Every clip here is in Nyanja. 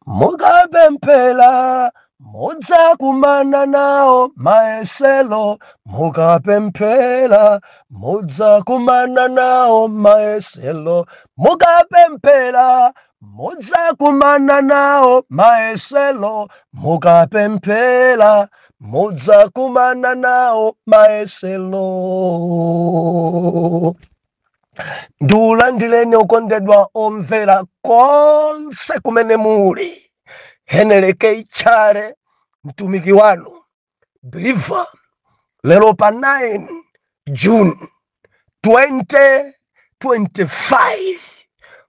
Mukapemphera mudzakumana nawo mayesero. Mukapemphera mudzakumana nawo mayesero. Mukapemphera mudzakumana nawo mayesero. Mukapemphera mudzakumana nawo mayesero. Ndiulandireni okondedwa omvera konse kumene muli. Heneleke Ichale, mtumiki wanu believer, lero pa 9 June 2025,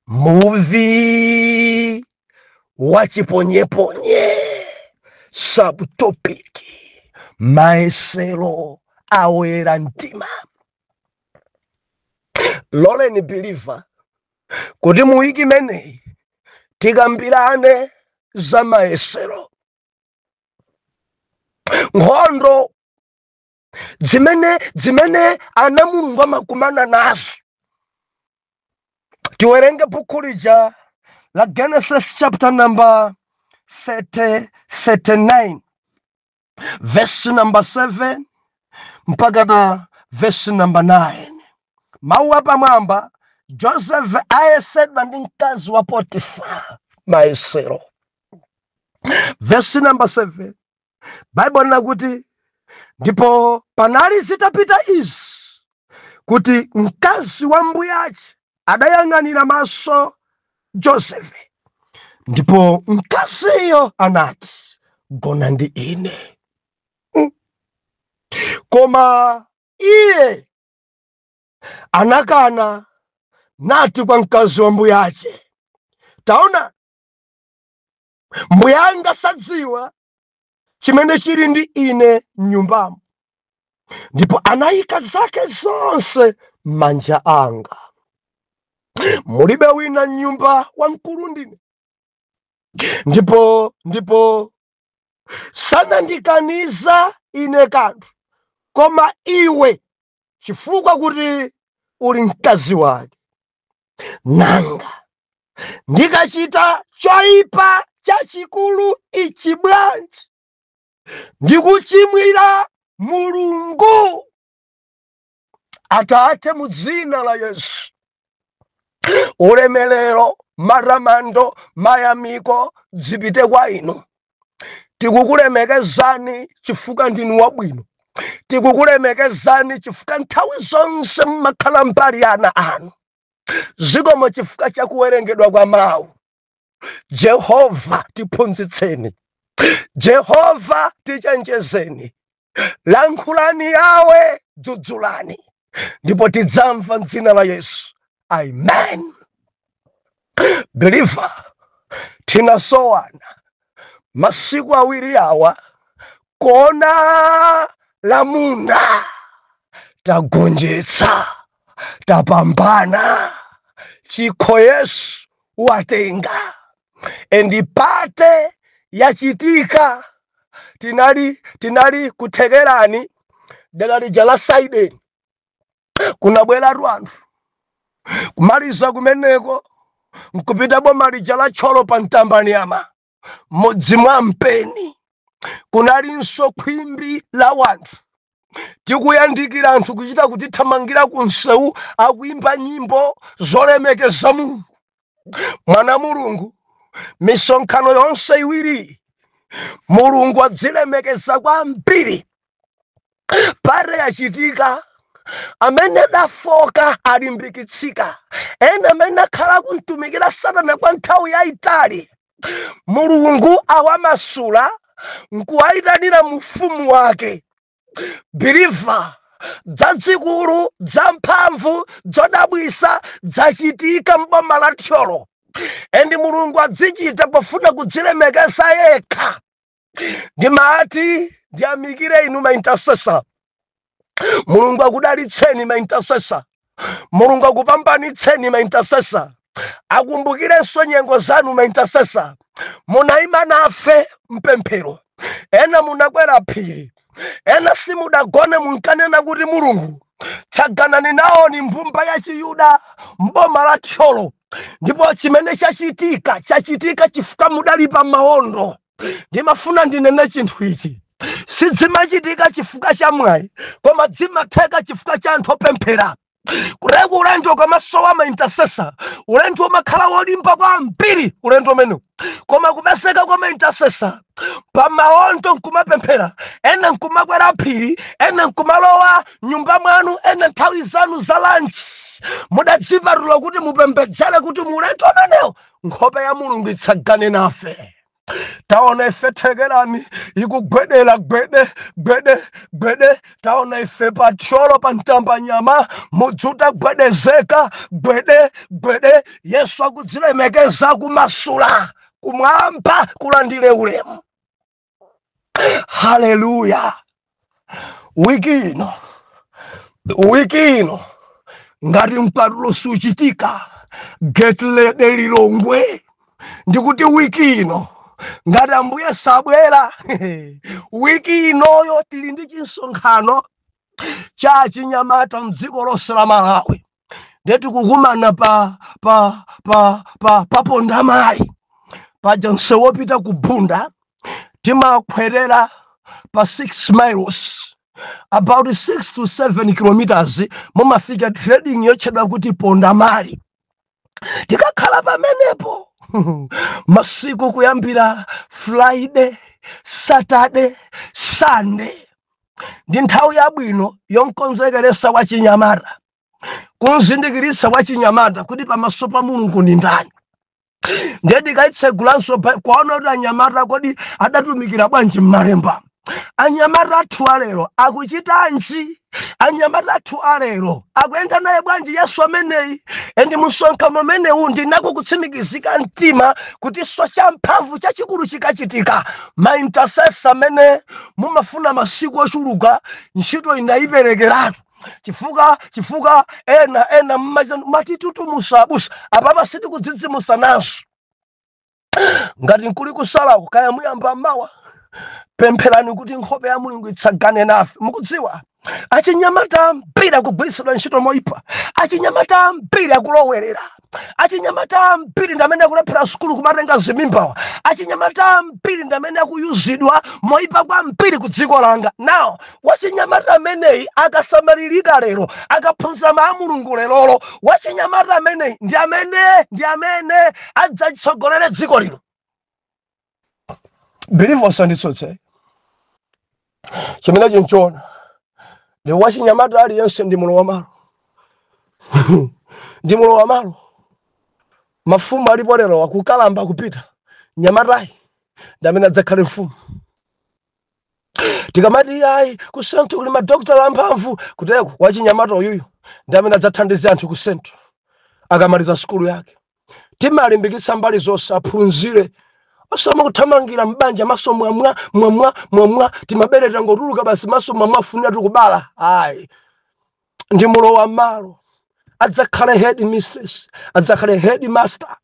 muvi wachiponyeponye, subtopic mayesero awera mtima. Loleni believer kuti mu wiki imeneyi tikambirane za mayesero, nkhondo zimene ana Mulungu amakumana nazo. Tiwerenge buku lija la Genesis chapter number 30, 39 verse number 7 mpaka na verse number 9. Mawu apamwamba: Joseph ayesedwa ndi mkazi wa Potifa, mayesero. Verse number 7, Bible linakuti, "Ndipo panali zitapita izi kuti mkazi wa mbuyache adayang'anira maso Josefe, ndipo mkaziyo anati, 'Gona ndi ine.' Koma iye anakana nati kwa mkazi wa mbuyache, 'Taona, mbuyanga sadziwa chimene chili ndi ine mnyumbamo, ndipo anayika zake zonse m'manja anga. Mulibe wina mnyumba wamkulu ndine, ndipo sanandikaniza ine kanthu, koma iwe chifukwa kuti uli mkazi wake. Nanga ndikachita choyipa chachikulu ichi bwanji ndikuchimwira Mulungu?'" Atate, mu dzina la Yesu, ulemelero, maramando, mayamiko zipite kwa inu. Tikukulemekezani chifukwa ndinu wabwino. Tikukulemekezani chifukwa nthawi zonse mmakhala mbali ya ana anu. Zikomo chifukwa chakuwerengedwa kwa mawu. Jehova, tiphunzitseni. Jehova, tichenjezeni. Lankhulani yawe, dzudzulani, ndipo tidzamva mdzina la Yesu, amen. Believer, tinasowana masiku 2 awa kona lamuna. Tagonjetsa, tapambana, chikho Yesu watenga, and party yachitika. Tinali kuthekerani dera lija la Saideni, kunabweratu anthu. Kumaliza kumeneko nkupita boma lija la Tcholo pa Mtambanyama, mudzi mwa Mpeni, kunalinso khwimbi la wanthu. Tikuyandikira, anthu kuchita kutithamangira ku msewu, akuimba nyimbo zolemekeza Mulungu. Mwana Mulungu, misonkhano yonse iwiri Mulungu adzilemekeza kwambiri. Party yachitika, amene dafoka alimbikitsika, ena amene akhala kumtumikira Satana kwa nthawi yayitali, Mulungu awamasula nkuwayitanira mu ufumu wake. Believer, dzadzikulu, dzamphamvu, zodabwisa zachitika mboma la Thyolo, and Mulungu adzichita pofuna kudzilemekeza yekha. Ndimati ndiyamikire inu ma intercessor. Mulungu akudalitseni ma intercessor. Mulungu akupambanitseni ma intercessor. Akumbukirenso nyengo zanu ma intercessor. Munayima nafe mpemphero, ena munakwera phiri, ena simudagone, munkanena kuti, "Mulungu, tsaganani nawoni mbumba ya Chiyuda mboma la Thyolo." Ndipo chimene chachitika, chachitika chifukwa mudali pa maondo. Ndimafuna ndinene chinthu ichi: sizimachitika chifukwa cha mwayi, koma zimatheka chifukwa cha anthu opemphera. Kuteku ulendo ukamasowa ma intercessor, ulendo umakhala wolimba kwambiri ulendo umenewu. Koma kupezeka kwa ma intercessor pa maondo nkumapemphera, ena nkumakwera phiri, ena nkumalowa nyumba mwanu, ena nthawi zanu za lunch mudadzipatula kuti mupembedzere, kuti mulendo umenewu nkhope ya Mulungu itsagane nafe. Taona ife Thekerani ikugwedera gwede gwede gwede. Taona ife pathyolo pa Mtambanyama mudzi utagwedezeka gwede gwede. Yesu akudzilemekeza, kumasula kumwamba kulandire ulemu. Haleluya! Wiki ino, wiki ino, ngati mkwatulo suchitika, get ready Lilongwe. Ndikuti wiki ino, ngati Ambuye sabwera wiki inoyo, tili ndi chinsonkhano cha chinyamata mdziko lonse la Malawi. Ndeti kukumana pa Pondamali paja, msewu wopita ku Bunda, timakhwerera pa 6 miles, about 6 to 7 kilometers, mumafika trading yotchedwa kuti Pondamali. Tikakhala pamenepo masiku kuyambira Friday, Saturday, Sunday. Ndi nthawi yabwino yonkonzekeresa wachinyamata, kunzindikiritsa wachinyamata kuti pamaso pa Mulungu ndi ndani. Ndiye tikayitsegulanso kuona kuti anyamata kodi adatumikira bwanji m'malemba. Anyamata athu alero akuchitanji? Anyamata athu alero akuyenda naye bwanji Yesu ameneyi? And msonkhano umenewu ndinako kutsimikizika mtima kuti so champhamvu chachikulu chikachitika. Ma intercessor amene mumafuna masiku ochuluka, ntchito inayiperekeratu, chifukwa ena matitutumusa abusa. Apapa sitikudzidzimusa nanso. Ngati nkuli kusalawo, kaya muyamba mawa, pempherani kuti nkhope ya Mulungu itsagane nafe. Mukudziwa, achinyamata ambiri akugwiritsidwa ntchito moyipa, achinyamata ambiri akulowerera, achinyamata ambiri ndi amene akulephera sukulu kumatenga zimimbawa, achinyamata ambiri ndi amene akuyuzidwa moyipa kwambiri ku dziko langa. Now wachinyamata ameneyi akasamalirika lero, akaphunzira mawu a Mulungu lerolo, wachinyamata ameneyi ndi amene adzatsogolere dziko lino. Believer, usanditsutse, chimene chinchiona ndi wachinyamata aliyense ndi mulo wamalo, ndi mulo wamalo. Mafumu alipo lero akukalamba kupita, nyamatayi ndi amene adzakhale mfumu. Tikamati ayi, ku central kuli madokotala amphamvu, kuteko wachinyamata uyuyu ndi amene adzathandize anthu ku central akamaliza sukulu yake. Timalimbikitsa mbali zonse, aphunzire, osama kuthamangira mbanja maso mwamwa mwamwa mwamwa, timabere tangotuluka basi, maso mwamwa, afunira tikubala. Ayi, ndi mulowa malo, adzakhale head mistress, adzakhale head master,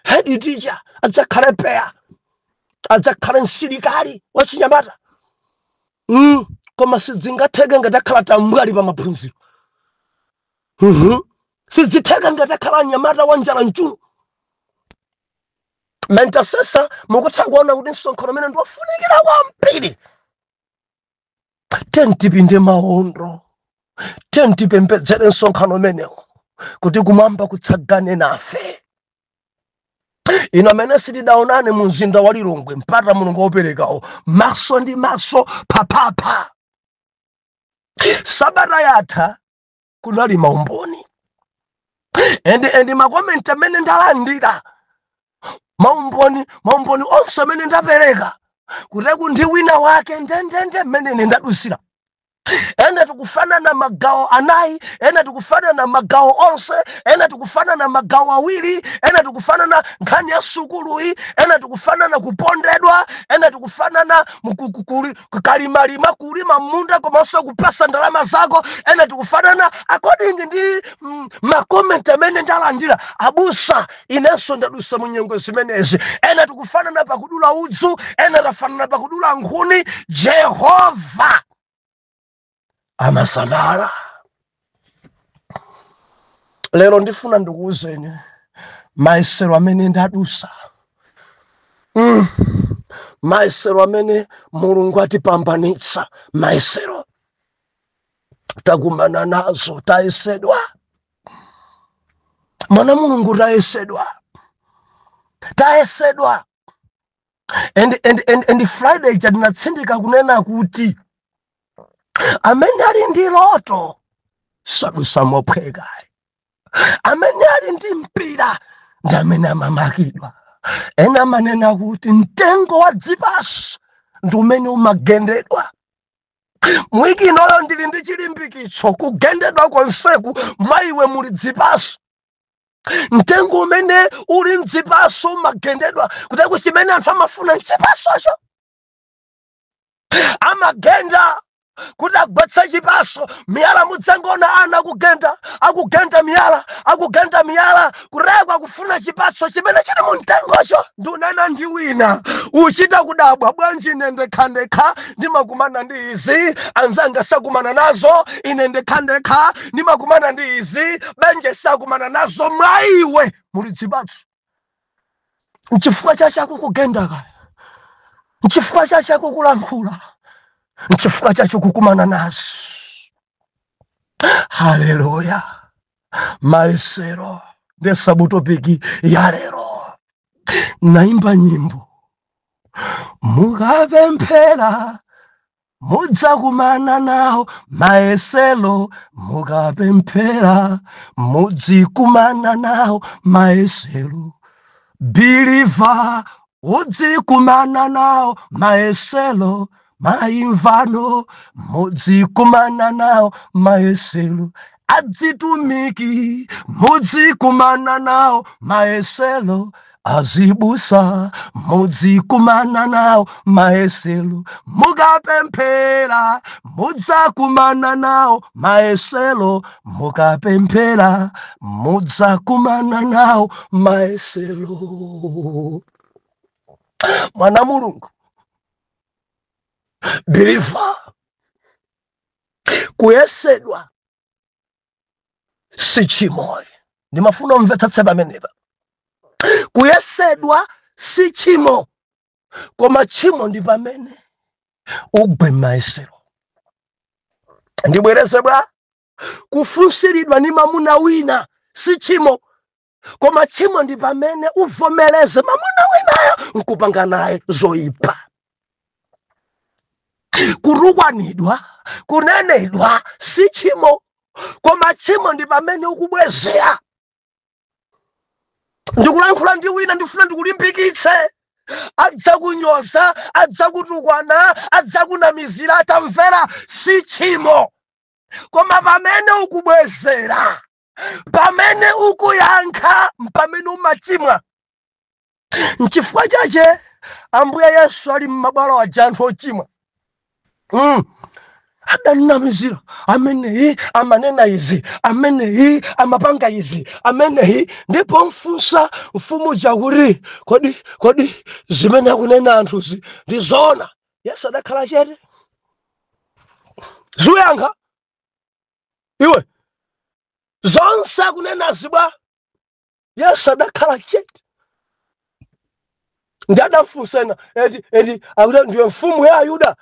head teacher, adzakhale peya, adzakhale msilikali wachinyamata. Koma sidzingatheke ngati akhala tambwali pa maphunziro. Sidzitheka ngati akhala anyamata wa njala mchuno. Ma intercessor, mukutha kuona kuti msonkhano umene ndiofunikira kwambiri. Tentipinde maondo, tentipembedzere msonkhano umenewo kuti kumwamba kutsagane nafe. Ino amene sitidaonane mu mzinda wa Lilongwe, mpata Mulungu woperekawo maso ndi maso phaphapha. Sabata yatha kunali maumboni and ma comment amene ndalandira, maumboni onse amene ndapereka kuteku ndi wina wake ndendende mmene ine ndadusira. Ena tikufanana magawo anayi, ena tikufanana magawo onse, ena tikufanana magawo awiri, ena tikufanana nkhani ya sukuluyi, ena tikufanana kupondedwa, ena tikufanana kalimalima, kulima munda komanso kupasa ndalama zako, ena tikufanana according ndi ma comment amene ndalandira: "Abusa, inenso ndadusa mu nyengo zimenezi." Ena tikufanana pakudula udzu, ena tafanana pakudula nkhuni. Jehova amasamala. Lero ndifuna ndikuwuzeni mayesero amene ndadusa, mayesero amene Mulungu atipambanitsa, mayesero takumana nazo. Tayesedwa, mwana Mulungu, tayesedwa, tayesedwa. And Friday tinatsindika kunena kuti amene ali ndi loto sadusa mophweka, amene ali ndi mpira ndi amene amamakidwa. Ena amanena kuti mtengo wa dzipaso ndi umene umagendedwa. Mwiki inoyo ndili ndi chilimbikitso: kugendedwa konseku, mwa iwe muli dzipaso. Mtengo umene uli mdzipaso umagendedwa, kuteko chimene anthu amafuna mchipasocho. Amagenda kuti agwetse chipaso miyala. Mudzangona ana akugenda, akugenda miyala, akugenda miyala, kuteko akufuna chipatso chimene chili mu mtengocho. Ndunena ndi wina, uchita kudabwa, bwanji ine ndekhandekha ndimakumana ndi izi, anzanga sakumana nazo? Ine ndekhandekha ndimakumana ndi izi, benje sakumana nazo. Mwa iwe muli chipatso. Nchifukwa chachako kugenda kaya, nchifukwa chachako kulankhula, nchifukwa chacho kukumana nazo. Haleluya! Mayesero ndi subtopic ya lero. Naimba nyimbo: mukapemphera mudzakumana nawo mayesero, mukapemphera mudzikumana nawo mayesero, believer, udzikumana nawo mayesero, maimvano mudzikumana nawo mayesero, adzitumiki mudzikumana nawo mayesero, azibusa mudzikumana nawo mayesero. Mukapemphera mudzakumana nawo mayesero, mukapemphera mudzakumana nawo mayesero. Mwana Mulungu, believer, kuyesedwa si tchimo. Ndimafuna umvetsetse pamenepa: kuyesedwa si tchimo, koma tchimo ndi pamene ugwe mayesero. Ndibwereze bwa: kufunsiridwa ni mamuna wina si tchimo, koma tchimo ndi pamene uvomereze mamuna winayo nkupanga naye zoyipa. Kutukwanidwa, kunenedwa si tchimo, koma tchimo ndi pamene ukubwezera. Ndikulankhula ndi wina, ndifuna ndikulimbikitse: adzakunyoza, adzakutukwana, adzakunamizira, atamvera, si tchimo, koma pamene ukubwezera, pamene ukuyankha, pamene umachimwa. Nchifukwa chache Ambuye Yesu ali m'mabwalo aja anthu ochimwa, adanamizira ameneyi, amanena izi, ameneyi amapanga izi, ameneyi. Ndipo mfunsa mfumu chakuti, Kodi zimene akunena anthuzi ndi zoona?" Yesu adakhala chete. "Zuyankha iwe, zonse akunenazi bwa?" Yesu adakhala chete. Ndi adamfunsena eti akuti ndiwe mfumu ya Ayuda?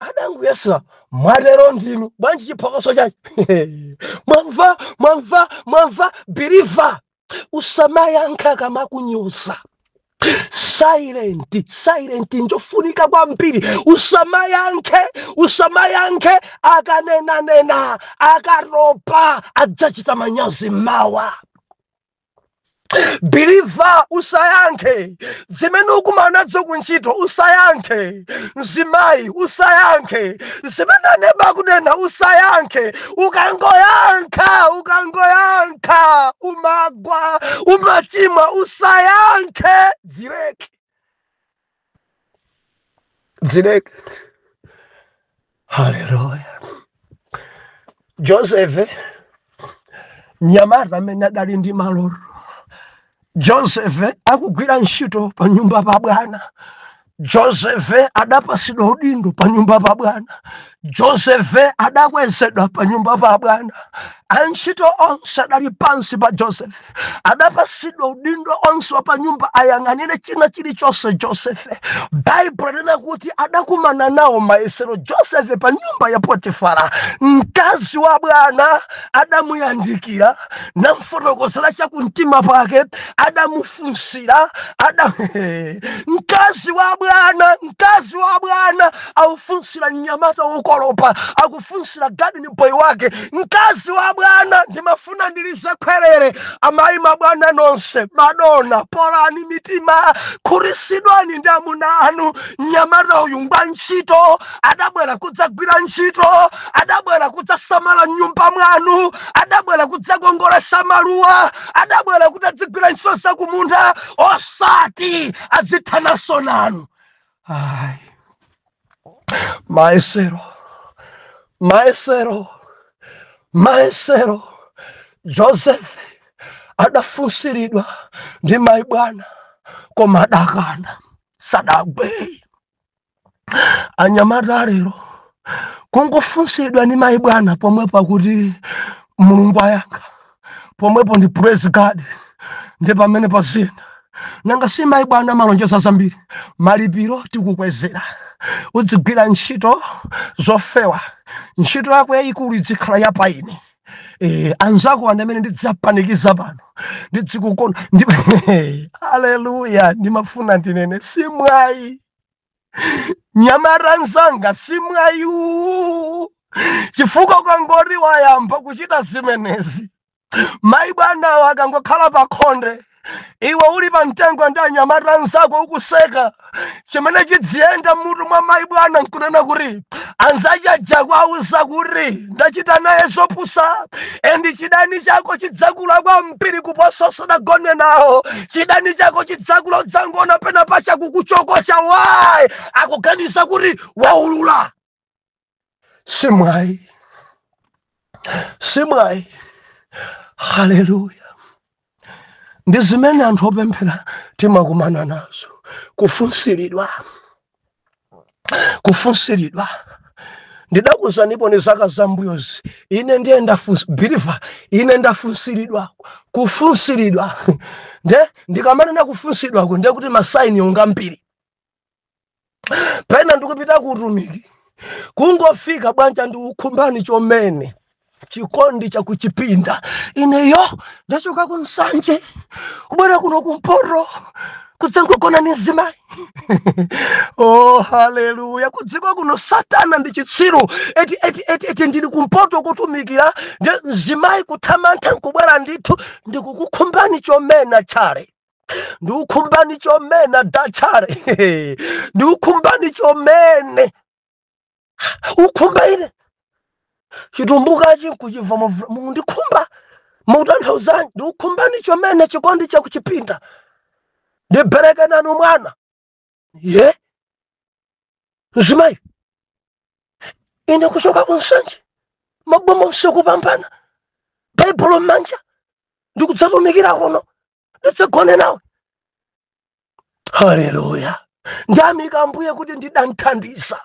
Adanguyesa, "Mwatero ndinu." Bwanji chiphokoso chache? Mwamva, mwamva, mwamva? Believer, usamayankha kamakunyoza. Silent, silent njofunika kwambiri. Usamayankhe, usamayankhe. Akanenanena, akatopa, adzachita manyazi mawa. Believer, usayankhe. Zimene ukumana nazo kuntchito, usayankhe. Mzimayi, usayankhe. Zimene aneba akunena, usayankhe. Ukangoyankha, ukangoyankha, umagwa, umachimwa. Usayankhe, dzileke, dzileke. Haleluya! Joseph, mnyamata amene adali ndi maloto. Joseph akugwira ntchito pa nyumba pa bwana. Joseph adapasidwa udindo pa nyumba pa bwana. Josefe adakwezedwa pa nyumba pa bwana. Antchito onse adali pansi pa Josefe, adapasidwa udindo onse wa pa nyumba ayang'anire china chilichonse Josefe. Baibulo linena kuti adakumana nawo mayesero Josefe pa nyumba ya Potifara. Mkazi wa bwana adamuyandikira, namfotokozera chakumtima pake, adamufunsira ada mkazi wa bwana, mkazi wa bwana aufunsira mnyamata wokolopa, akufunsira garden boy wake. Mkazi wa bwana, ndimafuna ndilize khwerere. Amayi, mabwana nonse, madona, polani mitima, khurisidwani ndi amuna anu. Mnyamata uyu ngwa ntchito, adabwera kudzagwira ntchito, adabwera kudzasamala mnyumba mwanu, adabwera kudzakongolesa maluwa, adabwera kuti adzigwira ntchito zakumunda, osati azithanaso nanu. Ayi, maesero, maesero, maesero. Joseph adafunsiridwa ndi mayi bwana, koma adakana, sadagwe. Anyamata alero kungofunsidwa ndi mayi bwana pomwe pakuti Mulungu ayankha pomwepo ndi praise God, ndi pamene pazina. Nanga si mayi bwana amalonjeza zambiri: malipiro tikukwezera, udzigwira ntchito zofewa, ntchito yako yayikulu idzikhala yapaine, anzako andi amene ndidzapanikiza pano ndidzikukonda ndi. Haleluya! Ndimafuna ndinene, simwayi, nyamata nzanga, simwayi, chifukwa ukangoti wayamba kuchita zimenezi, mayi bwanawo akangokhala pa khonde, iwe uli pa mtengo ndi anyamata anzako ukuseka, chimene chidziyenda mutu mwa mayi bwana nkunena kuti anzachaja kwauza kuti ndachita naye zopusa, and chidani chako chidzakula kwambiri kuposa usadagone nawo. Chidani chako chidzakula, udzangoona pena pacha kukuchokocha. Wayi, akuganiza kuti waulula. Simwayi, simwayi. Haleluya! Ndi zimene anthu opemphera timakumana nazo, kufunsiridwa, kufunsiridwa. Ndidakuzanipo ni zaka zambuyozi, ine ndiye believer, ine ndafunsiridwa, kufunsiridwa. Nde ndikamanena kufunsiridwako, ndiye kuti ma sign onga mbiri. Pena ndikupita kuutumiki, kungofika bwanja, ndikukhumbani chomene chikondi chakuchipinda. Ineyo ndachoka kuNsanje kubwera kuno kumpoto kudzangogona ni mzimayi. Oh, haleluya! Kudziko kuno Satana ndi chitsiru. Eti eti eti eti, ndili kumpoto kutumikira, ndi mzimayi kuthamantha nkubwera ndithu, ndikukukhumbani chomena chale, ndikukhumbani chomena dachale, ndikukhumbani chomene. Ukhumba ine chitumbukachi nkuchimva, mundikhumba mukutanthauzani? Ndikukhumbani chomene chikondi chakuchipinda, ndibereke nanu mwana. Ye mzimayi, ine kuchoka kuNsanje, maboma onse kupambana, Baibulo m'manja, ndikudzatumikira kuno, ndidzagone nawe. Haleluya! Ndiyamika Ambuye kuti ndidamthandiza,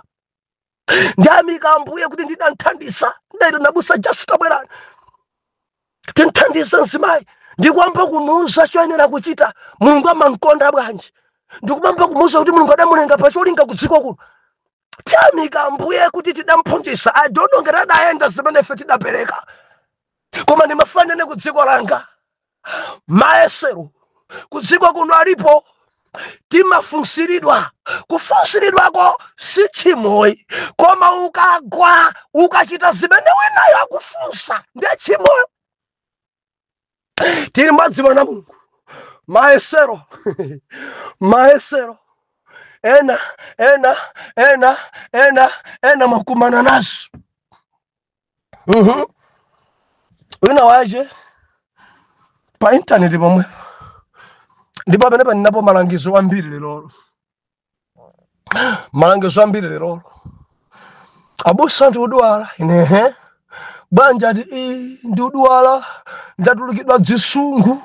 ndiyamika Ambuye kuti ndidamthandiza. Ndaita nabusa Just, bwerani tinthandize mzimayi. Ndikuyamba kumuuza choyenera kuchita, Mulungu amankonda bwanji, ndikuyamba kumuuza kuti Mulungu adamulenga pacholinga kudziko kuno. Tiyamika Ambuye kuti tidamphunzitsa. I don't know ngati adayenda zimene ife tidapereka, koma ndimafanene ku dziko langa, mayesero kudziko kuno alipo, timafunsiridwa. Kufunsiridwako si tchimoyi, koma ukagwa, ukachita zimene winayo akufunsa, ndiye tchimoyo. Tili mwadziwa na Mulungu, mayesero, mayesero ena ena ena ena ena mwakumana nazo. Wina wache pa intaneti pomwe, ndipo pamene paninapo malangizo ambiri lerolo, malangizo ambiri lerolo. Abusa, ndikudwala inehe. Banja ati ii, ndikudwala, ndatulukidwa dzisungu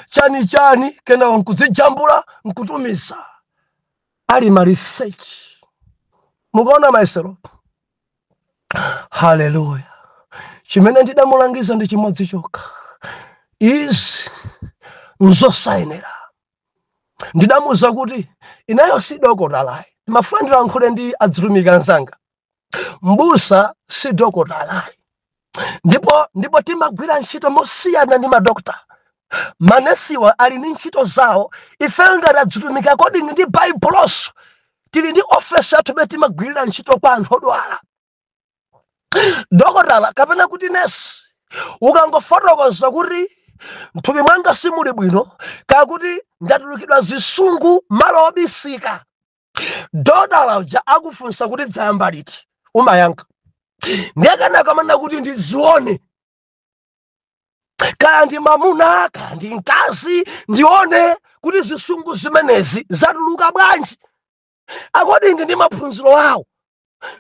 chani chani, kenako nkudzijambula nkutumiza. Ali ma research, mukaona mayesero. Haleluya! Chimene ndidamulangiza ndi chimodzi chokha: izi nzosayenera. Ndidamuza kuti ineyo si dokotalayi. Ndimafuna ndilankhule ndi adzitumiki anzanga. Mbusa si dokotalayi, ndipo timagwira ntchito mosiyana ndi madokta. Manesiwa ali ndi ntchito zawo. Ife ngati adzitumiki, according ndi Baibuloso, tili ndi ofesi yathu imene timagwirira ntchito kwa anthu odwala. Dokotala kapena kuti nesi, ukangofotokoza kuti mthupi mwanga simuli bwino, kakuti ndatulukidwa zisungu malo obisika, dokotala uja akufunsa kuti dzayamba liti? Umayankha. Ndiye kenaka amanena kuti ndizione, kaya ndi mamuna kaya ndi mkazi, ndione kuti zisungu zimenezi zatuluka bwanji. According ndi maphunziro awo,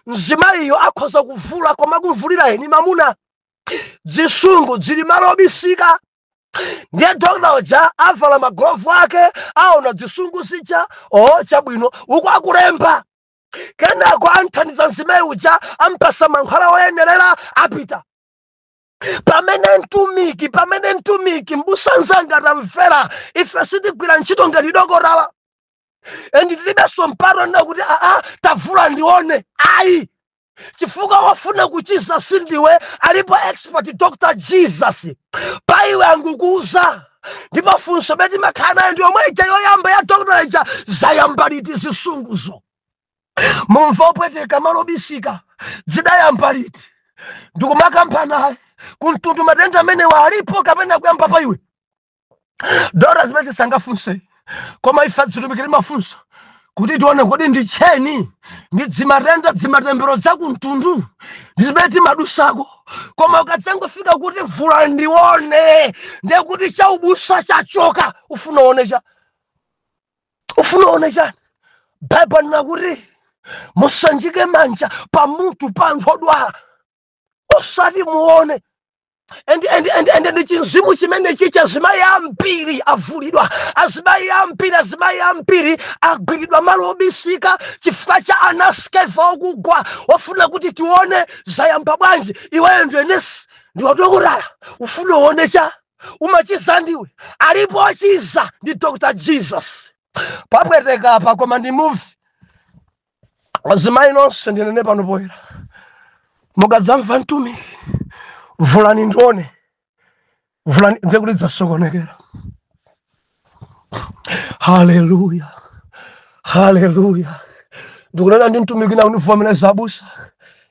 mzimayiyo akhoza kuvula, koma kuvulira eni mamuna, zisungu zili malo obisika. Ndiye dokta uja avala magulovu ake, aona zisungu zija, o chabwino, uku akulemba. Kenako anthandiza mzimayi uja, ampasa mankhwala oyenerera, apita. Pamene mtumiki, mbusa nzanga, atamvera, ife sitigwira ntchito ngati dokotala, and tilibenso mpata nna kuti aa, tavula ndione, ayi, chifukwa wafuna kuchiza sindiwe. Alipo expert Dr Jesus. Paiwe angukuuza. Ndipo funso beti makhala nayo ndi yomwe ija yoyamba ya dokotala ija: zayamba liti zisunguzo? Mumva opweteka malo obisika, zidayamba liti? Ndikumakamba naye kumtundu, matenda amenewa alipo kapena kuyamba pa iwe? Dora zimene sangafunse, koma ife adzitumikire mafunso kuti tione kodi ndi tcheni, ndi dzimatenda, dzimatembero zakumtundu, ndi zimene timadusako. Koma ukadzangofika kuti vula ndione, ndiye kuti chaubusa chachoka. Ufuna uone cha? Ufuna uone chani? Baibulo linakuti musanjike manja pamutu pa anthu odwala, osati muone. And ndi chinzimu chimene chicha. Azimayi ambiri avulidwa, azimayi ambiri, azimayi ambiri agwiridwa malo obisika chifukwa cha anaskeva okugwa wafuna kuti tione zayamba bwanji. Iweyo ndiwe nesi, ndiwe dokotala, ufuna uone cha? Umachiza ndiwe? Alipo ochiza, ndi Dr Jesus. Papweteka apa, koma ndi movie. Azimayi nonse, ndinene pano poyera, mukadzamva mtumiki "vulani ndione, vulani", ndiye kuti dzasokonekera. Haleluya, haleluya! Ndikunena ndi mtumiki na kundivomereza abusa,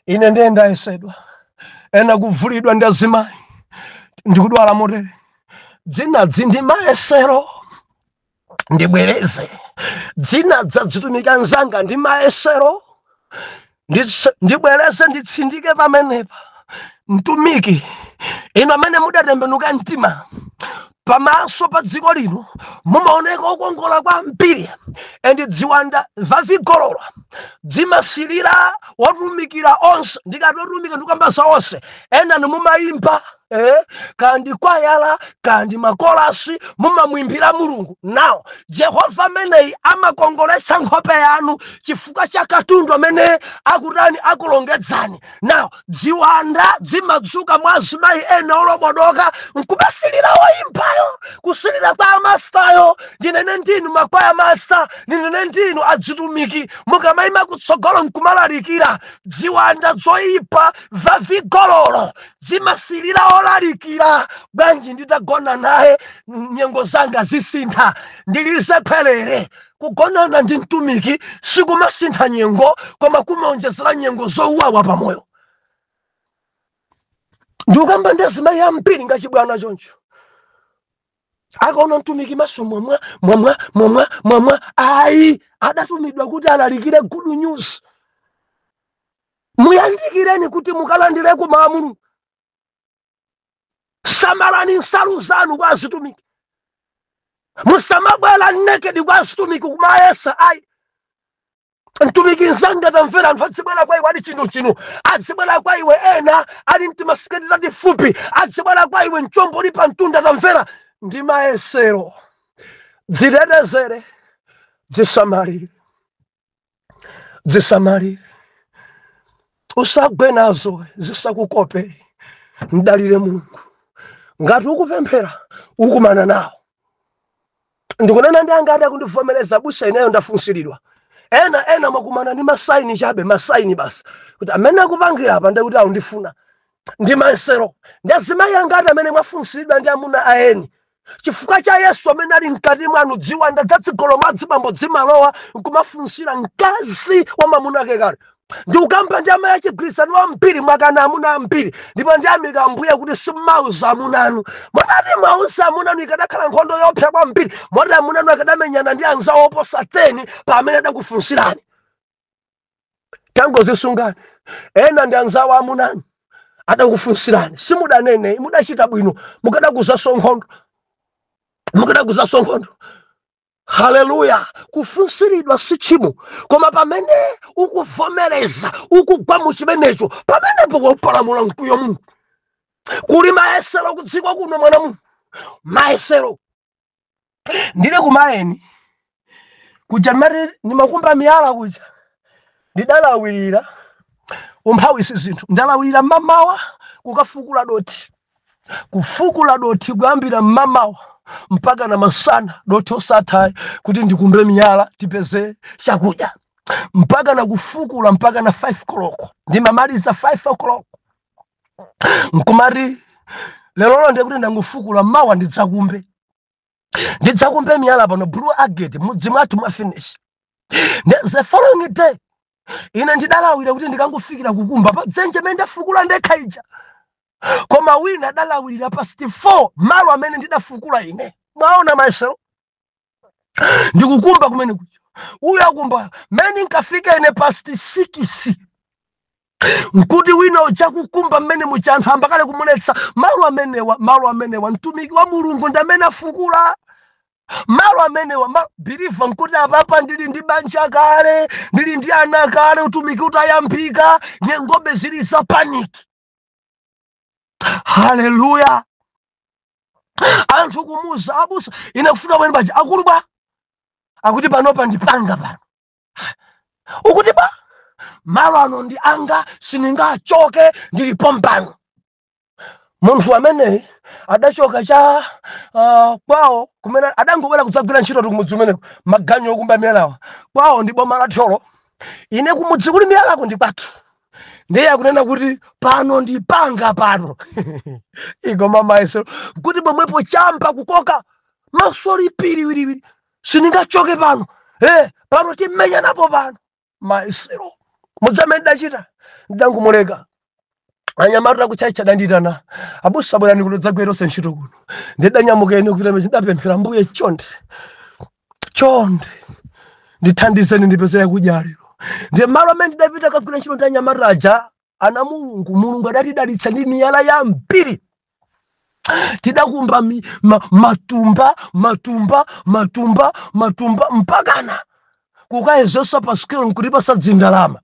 ine ndiye ndayesedwa, ena kuvulidwa ndi azimayi, ndikudwala motere. Dzinadzi ndi mayesero. Ndibwereze, dzina dzadzitumika nzanga ndi mayesero. Ndibwereze, nditsindike pamenepa. Mtumiki, inu amene mudatembenuka mtima, pamaso pa dziko lino mumaoneka okongola kwambiri, and dziwanda vavigololo dzimasilira wotumikira onse. Ndikati otumikira, ndikamba za onse. Ena nimumayimba, kandi kwayala, kandi makolasi, mumamwimbira Mulungu. Nawo Jehova ameneyi amakongoletsa nkhope yanu chifukwa cha katundu amene akutani, akulongedzani. Nawo dziwanda dzimadzuka mwa azimayi ena olobodoka nkumasilira woyimbayo, kusilira kwa amastayo. Ndinene ndinu makwaya master, ndinene ndinu adzitumiki, mukamayima kutsogolo nkumalalikira, dziwanda zoyipa vavigololo zimasilira olalikira. Bwanji nditagona naye nyengo zanga zisintha? Ndilize khwerere. Kugonana ndi mtumiki sikumasintha nyengo, koma kumaonjezera nyengo zowawa pamoyo. Ndikukamba ndi azimayi ambiri ngachibwana choncho, akaona mtumiki maso mwamwa mwamwa mwamwa mwamwa. Ayi, adatumidwa kuti alalikire good news. Muyandikireni kuti mukalandireko mawu a Mulungu. Samalani nsalu zanu kwa azitumiki. Musamabwera naked kwa azitumiki kumayesa, ayi. Mtumiki nzanga, tamvera, anthu adzibwera kwa iwe ali chino chino, adzibwera kwa iwe ena ali mtimasiketi tatifupi, adzibwera kwa iwe mchombo uli pa mtunda. Tamvera, ndi mayesero. Dzitetezere, dzisamalire, dzisamalire. Usagwe nazo, zisakukope, mdalire Mulungu. Ngati ukupemphera, ukumana nawo. Ndikunena ndi angati akundivomereza, busa, ineyo ndafunsiridwa. Ena mwakumana ndi ma sign chabe, ma sign basi, kuti amene akupangira apa ndikuti akundifuna, ndi mayesero. Ndi azimayi angati amene mwafunsiridwa ndi amuna aeni chifukwa cha Yesu amene ali mkati mwanu? Dziwa ndadzadzigolo madzibambo dzimalowa nkumafunsira mkazi wa mamuna ake kale. Ndikukamba ndi amayi achigwirizano ambiri, mwakana amuna ambiri, ndipo ndiyamika Ambuye kuti simmauza amuna anu. Motati mwauza amuna anu, ikadakhala nkhondo yopsa kwambiri, moti amuna anu akadamenyana ndi anzawo oposa 10 pa amene adakufunsirani. Tangozisungani. Ena ndi anzawo amuna anu adakufunsirani, simudanene, mudachita bwino, mukadakuzaso nkhondo, mukadakuzaso nkhondo. Haleluya! Kufunsiridwa si tchimo, koma pamene ukuvomereza, ukugwa mu chimenecho, pamenepo kupalamula mkwiyo. Mulungu, kuli mayesero kudziko kuno, mwana Mulungu, mayesero. Ndili kumayeni kuja, ndimati ndimakumba miyala kuja, ndidalawirira. Umphawi si zinthu. Ndalawirira mmamawa kukafukula doti, kufukula doti kuyambira mmamawa mpaka na masana, doti osatha, kuti ndikumbe miyala tipeze chakudya, mpaka na kufukula mpaka na 5 koloko. Ndimamaliza 5 o'clock, nkumati lero ndikuti ndangofukula, mawa ndidzakumbe, ndidzakumbe miyala pano, blue agate, mudzi mwathu mwa finish. The following day ine ndidalawira kuti ndikangofikira kukumba pa dzenje mene ndafukula ndekha ija, koma wina adalawirira past 4 malo amene ndidafukula ine. Mwaona mayesero? Ndikukumba kumene kuja, uyu akumba. Mene nkafika ine past 6, nkuti wina uja kukumba mmene muja. Anthu ambakale kumuletsa, malo amenewa, malo amenewa, mtumiki wa Mulungu ndi amene afukula malo amenewa. Ma believer, nkuti apapa ndili ndi banja kale, ndili ndi ana kale, utumiki utayambika, nyengobe zili za panic. Haleluya! Anthu kumuza abusa, ine kufika pamene paja, akulu bwa, akuti panopa ndipanga pano. Ukuti ba malo ano ndi anga, sindingachoke, ndilipo mpano. Munthu ameneyi adachoka cha kwawo kumene adangobwera kudzagwira ntchito kumudzi umeneko, maganyu okumba miyalawa. Kwawo ndi boma la Thyolo, ine kumudzi kuli miyalako ndi kwathu. Ndiye akunena kuti pano ndipanga pano. Igoma mayeso kuti pomwepo chamba kukoka maso lipiriwiriwiri, sindingachoke pano, pano timenyanapo pano. Maesero mudzamene ndachita, ndangomuleka. Anyamata kuchurch adanditana, abusa, bwerani kuno dzagweronse ntchito kuno. Ndidanyamuka ine kupita, ndidapemphera, Mbuye, chonde chonde ndithandizeni ndipeze yakudya lero. Ndiye malo amene ndidapita kagwira ntchito ndi anyamata aja, ana Mulungu, Mulungu adatidalitsa ndi miyala yambiri. Tidakumba matumba, matumba, matumba, matumba, mpakana kukayezesa pa scale nkutipasa dzindalama.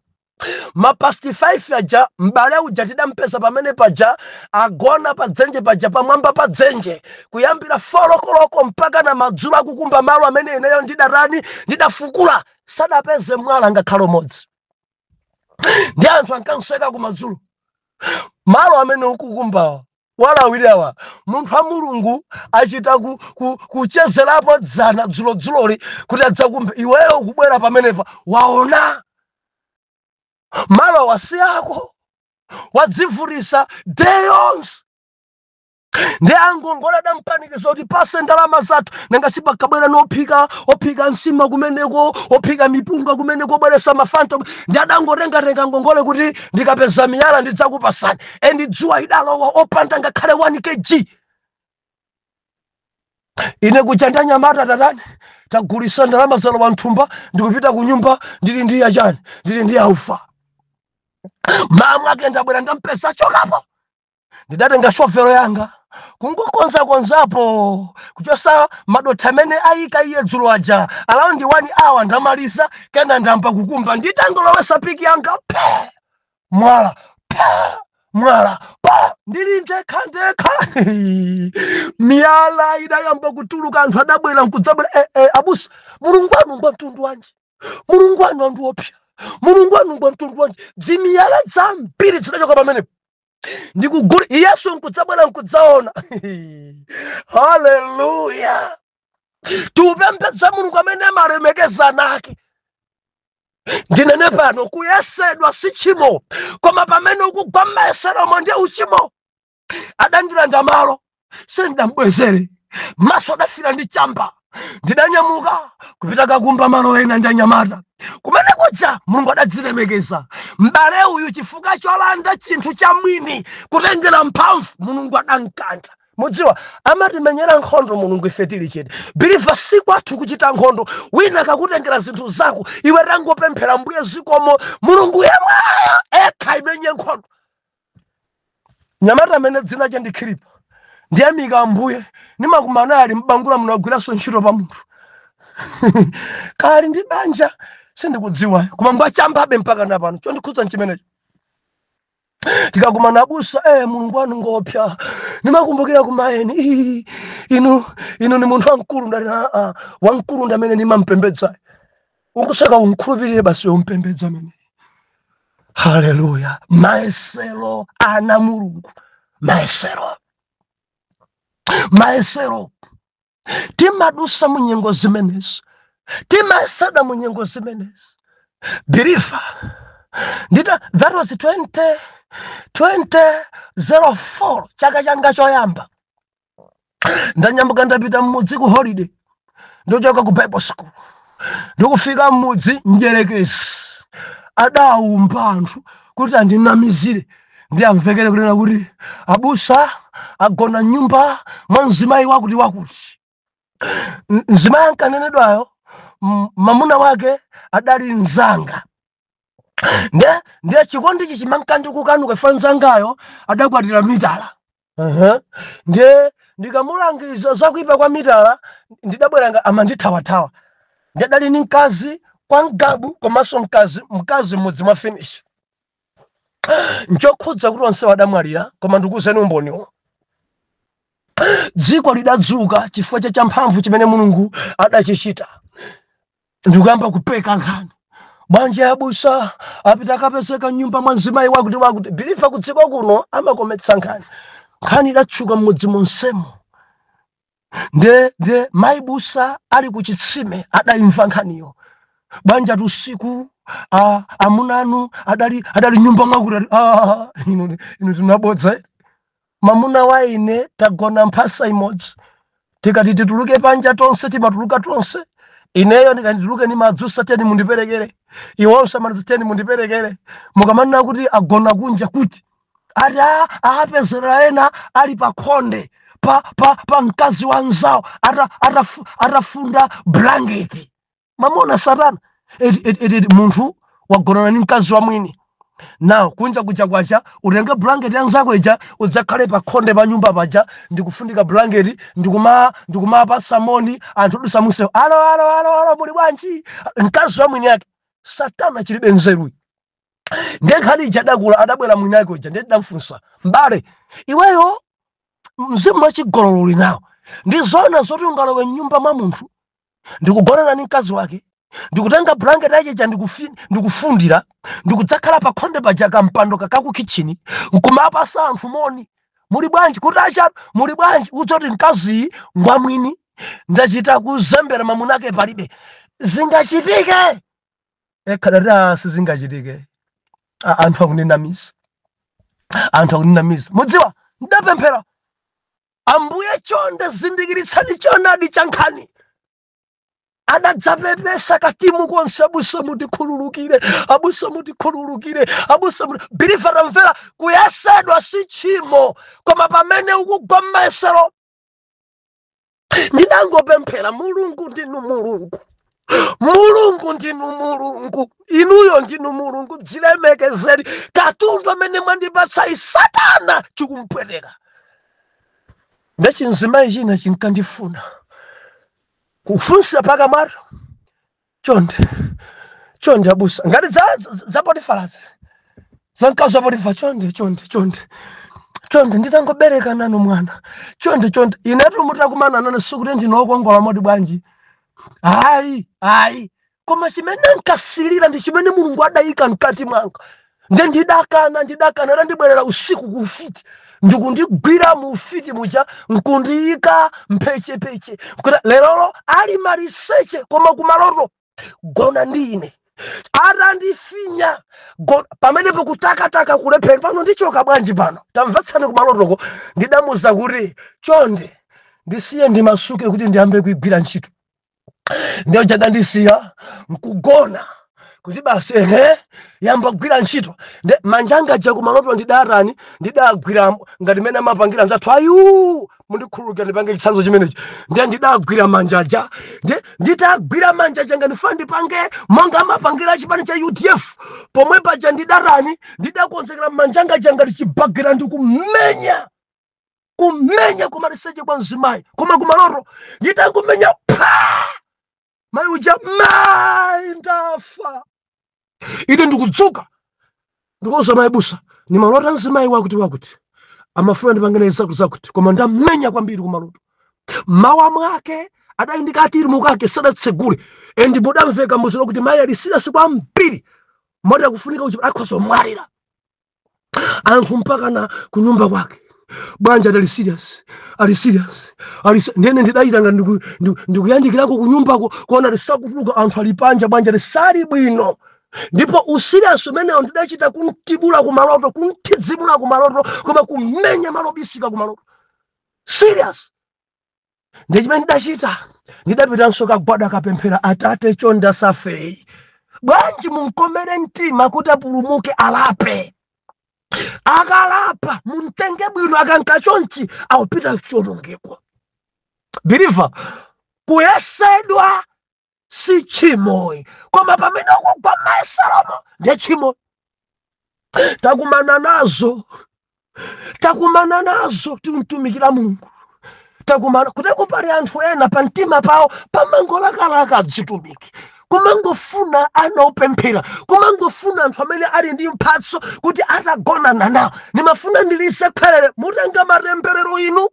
Ma past 5 aja, m'bale uja tidampeza pamene paja agona pa dzenje paja, pamwamba pa dzenje, kuyambira 4 koloko mpaka na madzulo, akukumba malo amene ineyo ndidatani, ndidafukula. Sadapeze mwala ngakhale umodzi. Ndi anthu ankanseka kumadzulo, malo amene ukukumbawa walawirawa, munthu wa Mulungu achita kuchezerapo dzana dzulodzuloli kuti adzakumbe, iweyo ukubwera pamenepa, waona malo wasi ako, wadzivutisa day yonse. Ndi angongole adampanikiza kuti pase ndalama zathu, nanga sipakabwera nophika, ophika nsima kumeneko, ophika mipunga kumeneko, obweresa mafanta. Ndi adangotengatenga ngongole kuti ndikapeza miyala ndidzakupasani. And dzuwa idalowa opanda ngakhale 1 kg. Ine kuja ndanyamata tatani, tagulisa, ndalama zalowa mthumba, ndikupita ku nyumba, ndili ndi yachani, ndili ndi yaufa. Mamwe ake ndabwera, ndampeza chokapo. Ndidatenga shovel yanga kungokonzakonzapo, kuchosa madotha amene ayika iye dzulo aja. Around 1 hour ndamaliza, kena ndamba kukumba. Nditangolowesa pick yanga, pe mwala, pe mwala, pa ndili ndekha ndekha, miyala idayamba kutuluka. Anthu adabwera nkudzabwera, abusa, Mulungu anu ngwa mtundu wanji? Mulungu anu andiopsa. Mulungu wanu ngwa mtundu wanji? Dzimiyala zambiri zidachoka pamenepo ndikugula. Yesu nkudzabwera nkudzaona. Haleluya! Tiupembedza Mulungu amene amalemekeza ake. Ndinene pano, kuyesedwa si tchimo, koma pamene ukugwa m'mayeseromo ndiye uchimo. Adandilanda malo, sindambwezere. Maso adafira ndi chamba. Ndidanyamuka kupita kakumba malo ena ndi anyamata. Kumene kuja Mulungu adadzilemekeza. M'bale uyu, chifukwa cholanda chinthu cha mwini kutengera mphamvu, Mulungu adankantha. Mudziwa, amatimenyera nkhondo Mulungu ife tili chete. Believer, si kwathu kuchita nkhondo. Wina akakutengera zinthu zako, iwe tangopemphera, "Mbuye, zikomo." Mulungu yemweyo ekha imenye nkhondo. Nyamata amene dzina che ndi Khilipa, ndiyamika Ambuye, nimakumana ali mbangula munagwiranso ntchito pa munthu kali ndi banja, sindikudziwa, koma ngwachambabe mpaka napano. Chondikhudza nchimenecho, tikakumana, "Abusa, Mulungu wanu ngopya. Nimakumbukira kumayeni. Ii, inu ni munthu wamkulu." Ndati, "Aa, wamkulu ndi amene nimampembedzayo. Ukusaka unkhulupirire basi, umpembedza amene." Haleluya! Maesero ana Mulungu, maesero, maesero. Timadusa mu nyengo zimenezi, timayeseda mu nyengo zimenezi. Believer, ndita that was 20 2004, chaka changa choyamba. Ndanyambuka, ndapita mmudzi ku holiday, ndochoka ku Bible school. Ndikufika mmudzi, mdyerekezi adawumba anthu kuti andinamizire ndi amvekere kunena kuti abusa agona nyumba mwa mzimayi wakuti wakuti. Mzimayi ankanenedwayo, mamuna wake adali mzanga. Ndiye chikondichi chimankandikukanuka ifa mzangayo adakwatira mitala. Ndiye ndikamulangiza zakuipa kwa mitala, ndidabweranga amandithawathawa. Ndadali ni mkazi kwa mgabu, komanso mkazi mmudzi mwa Finish. Nchokhudza kuti onse wadamwalira, koma ndikuwuzeni umboniwo. Dziko lidadzuka chifukwa cha champhamvu chimene Mulungu adachichita. Ndikuyamba kupeka nkhani, "Bwanji abusa apita akapezeka nyumba mwa mzimayi wakuti wakuti?" Believer, kudziko kuno amakometsa nkhani. Nkhani idatchuka mmudzi monsemo. Nde mayi busa ali ku chitsime adayimva nkhaniyo. "Bwanji ati usiku amuna anu adali nyumba mwakuti?" Ati, "Ah, inu tinabodza eh? Mamuna wa ine tagona mphasa imodzi. Tikati tituluke panja tonse, timatuluka tonse. Ineyo ndikati nimadzusa, teni mundiperekere. Iwonso amadzusa, teni mundiperekere. Mukamanena kuti agona kunja kuti?" Ati, "Apezera ena ali pa khonde pa mkazi wa nzawo atafunda blanketi." Mamona satana eti munthu wagonana ni mkazi wa mwini. Now kunja kuja kwacha, utenge blanketi yanzako ija, udzakhale pa khonde pa nyumba paja ndikufundika blanketi, ndikumapasa moni anthu odusa munsewu, "Alo, alo, alo, alo, muli bwanji?" Mkazi wa mwini yake. Satana chilibe nzeruyi. Ndiye nkhani ija adakula, adabwera mwini yake uja. Ndiye ndidamfunsa, "Mbale, iweyo mzimu wachigololo uli nawo. Ndi zona zoti ungalowe mnyumba mwa munthu ndikugonana ndi mkazi wake, ndikutenga blanket yachecha, ndikufundira, ndikudzakhala pa khonde paja, kampando kakaku kitchen, nkumapasa anthu moni, 'Muli bwanji?' Kuti acha, 'Muli bwanji?' Udzoti mkaziyi ngwamwini, ndachita kuzembera, mamunake palibe. Zingachitike?" Ekhalati, "Sizingachitike. Anthu akuninamiza, anthu akuninamiza." Mudziwa, ndapemphera, "Ambuye, chonde zindikiritsani choonadi cha nkhani." Adadzapepesa katimu konse, "Abusa, mutikhululukire. Abusa, mutikhululukire. Abusa, muti." Believer, tamvera, kuyesedwa si tchimo, koma pamene ukugwa m'mayesero. Ndidangopemphera, "Mulungu, ndinu Mulungu. Mulungu, ndinu Mulungu. Inuyo ndinu Mulungu. Dzilemekezeni. Katundu amene mwandipatsa satana chikumpweteka." Ndachinzimayi china chinkandifuna kufunsa pakamwato, "Chonde, chonde abusa, ngati za Potifarazi, za mkazi wa Potifa, chonde, chonde, chonde, chonde, nditangobereka nanu mwana, chonde, chonde." Inetu mutakumana nane, sikuti ndinokongola moti bwanji, hayi, hayi, koma ndine munthu wopemphera. Koma chimene nkasilira ndi chimene Mulungu adayika mkati mwanga. Nde ndidakana, ndidakana. Adandibwerera usiku ku ufiti, ndikundigwira mu ufiti muja, nkundiyika mphechepeche kuti lerolo ali maliseche, koma kumaloto gona ndi ine. Atandifinya pamenepo kutakataka kulephera, pano ndichoka bwanji pano? Tamvetsani, kumalotoko ndidamuza kuti chonde ndisiye ndimasuke kuti ndiyambe kuigwira ntchito. Ndiyo chadandisiya nkugona kuti basi, ehe, yamba kugwira ntchito. Nde manja anga aja kumaloto ndidatani? Ndidagwira ngati mene amapangira anzathu ayu, mundikhululukira ndipange chitsanzo chimenechi. Ndiye ndidagwira manja aja, ndiye nditagwira manja aja ngati ndifuna ndipange monga amapangira chipani cha UDF pomwe paja, ndidatani? Ndidakonzekera manja anga aja ngati chibagera, ndikumenya, kumenya kumaliseche kwa mzimayi. Koma kumaloto nditangomenya pha, mayi uja, mayi ndafa. Ine ndikudzuka, ndikuuza mayi busa, nimalota mzimayi wakuti wakuti amafuna ndipangene zakuti zakuti, koma ndamenya kwambiri kumaloto. Mawa mwake adali ndikatiri mukake sadatsegule, and mudamveka muzilo kuti mayi ali serious kwambiri moti akufunika kuti akhoza kumwalira. Anthu mpaka na kunyumba kwake, bwanji adali serious, ali serious, ali ndene ndidayita ngati ndikuyandikirako kunyumbako kuona lisakutuluka, anthu ali panja, bwanji ali sali bwino. Ndipo userious umenewo ndidachita kuntibula kumaloto, kunthidzimula kumaloto, koma kumenya malo obisika kumaloto, serious. Ndi chimene ndidachita, ndidapitanso kagwada, kapemphera, atate chonde asafeyi, bwanji munkomere mtima kuti apulumuke, alape. Akalapa mumtenge bwino, akanka chonchi awupita kuchiwonongeko. Believer, kuyesedwa si tchimoyi, koma pamene ukugwa mayeseromo ndiye tchimo. Takumana nazo, takumana nazo timtumikira Mulungu, takumana kuti pali anthu ena pa mtima pawo pamangolakalaka adzitumiki, kumangofuna ana opemphera, kumangofuna anthu amene ali ndi mphatso kuti atagonana nawo. Nimafuna ndilise khwerere, mutenga matemberero inu.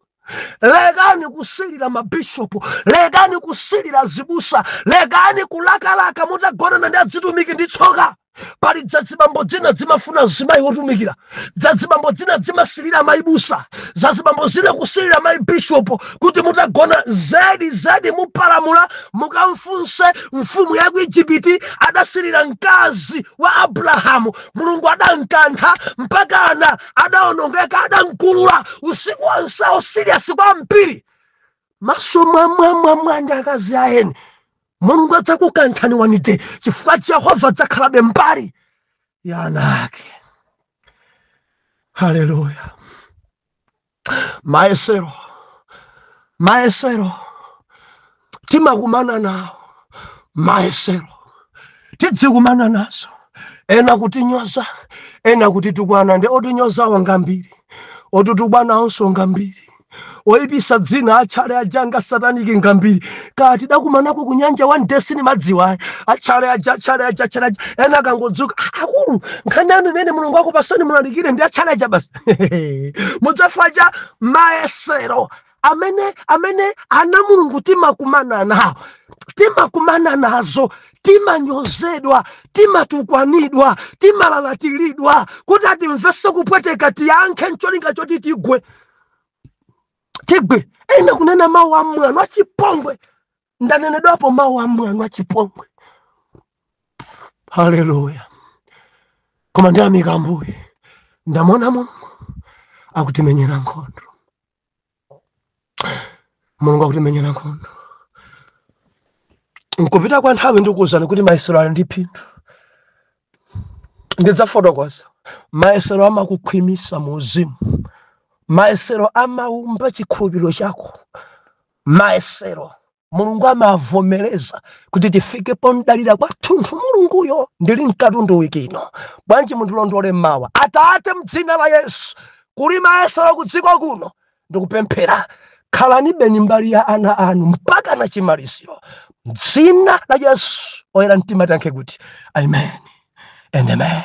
Lekani kusilira mabishopu, lekani kusilira zibusa, lekani kulakalaka mutagonana ndi adzitumiki. Ndi tsoka. Pali dzazibambo dzina zimafuna zimayi wotumikira, dzazibambo dzina zimasilira mayibusa, zazibambo zina kusilira mayi bishopu kuti mutagona. Zedi zedi mupalamula. Mukamfunse mfumu ya ku Igupti, adasilira mkazi wa Abrahamu. Mulungu adankantha mpaka ana adaonongeka, adamkulula usiku wonsewo. Serious kwambiri, maso mwamwamwamwa ndi akazi aeni. Mulungu adzakukanthani one day, chifukwa Jehova adzakhalabe mbali ya ana ake. Haleluya! Mayesero, mayesero timakumana nawo, mayesero tidzikumana nazo. Ena kutinyoza, ena kutitukwana. Ndi otinyozawo ngambiri, otitukwanawonso ngambiri, oyipisa dzina atchale ajanga satanic ngambiri. Kati tidakumanako kunyanja one day, sinimadziwa atchale aja, atchale aja, atchale aja. Ena akangodzuka, "Ah, akulu, nkhani yanu imene Mulungu akupasani mulalikire ndi atchale aja basi." Mudzafa cha mayesero amene ana Mulungu timakumana nawo, timakumana nazo. Timanyozedwa, timatukwanidwa, timalalatiridwa kuti atimvese kupweteka, tiyankhe ncholinga choti tigwe, tigwe. Ena kunena mawu amwano achipongwe. Ndanenedwapo mawu amwano achipongwe. Haleluya! Koma ndiyamika Ambuye, ndamona Mulungu akutimenyera nkhondo, Mulungu akutimenyera nkhondo. Nkupita kwa nthawi ndikuwuzani kuti mayesero ali ndi phindu. Ndidzafotokoza. Mayesero amakukhwimisa mu uzimu, mayesero amaumba chikhulupiriro chako. Mayesero Mulungu amavomereza kuti tifike pomdalira kwathunthu Mulunguyo. Ndili mkatundu wiki ino, bwanji mundilondole mawa. Atate, mdzina la Yesu, kuli mayesero ku dziko kuno, ndikupemphera khalani beni mbali ya ana anu mpaka na chimaliziro, mdzina la Yesu. Oyera mtima tiyankhe kuti amen and amen.